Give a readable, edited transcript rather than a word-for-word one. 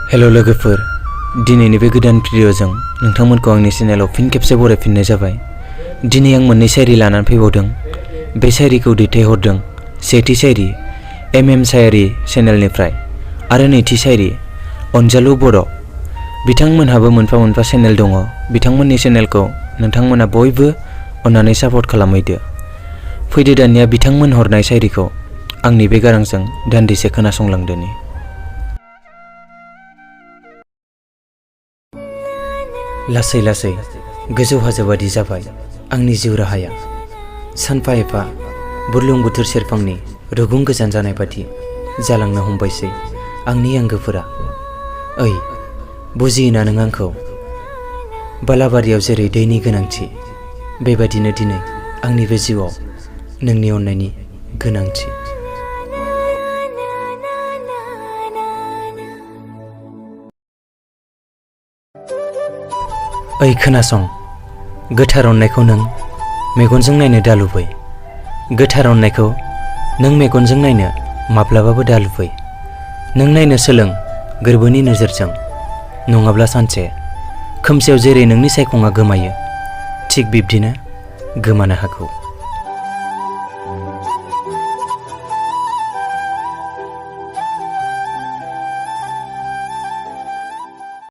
Hello लोगोफोर, दिनैनि बे गोदान भिडिअजों नोंथांमोनखौ आंनि चेनेलाव फिन खेबसे बरायफिननाय जाबाय। दिनै आं मोननै शायरि लानानै फैबावदों। बे शायरिखौ दैथायहरदों सेथि शायरि shayari चेनेलनिफ्राय आरो नैथि शायरि अनजालु बरो। बिथांमोनहाबो मोनफा मोनफा चेनेल दङ। बिथांमोननि चेनेलखौ नोंथांमोना बयबो अननानै सापर्ट खालामहैदो। फैदो दानिया बिथांमोन हरनाय शायरिखौ आंनि बे गारांजों दान्दिसे खोनासंलांदोनि। लासै लासै गोजौ हाजो बादि जाबाय आंनि जिउ राहाया। सानफा एफा बुरलुंबुथुर सेरफांनि रुगुं गोजान जानाय बादि जालांनो हमबायसै आंनि आंगोफोरा। ओइ बुजियोना नों आंखौ? बालाबारियाव जेरै दैनि गोनांथि, बेबादिनो दिनै आंनि बे जिउआव नोंनि अननायनि गोनांथि। ओइ खोनासं, गोथार अननायखौ नों मेगनजों नायनो दालुबै। गोथार अननायखौ नों मेगनजों नायनो माब्लाबाबो दालुबै। नों नायनो सोलों गोरबोनि नोजोरजों, नङाब्ला सानसे खोमसियाव जेरै नोंनि सायखङा गोमायो, थिग बिब्दिनो गोमानो हागौ।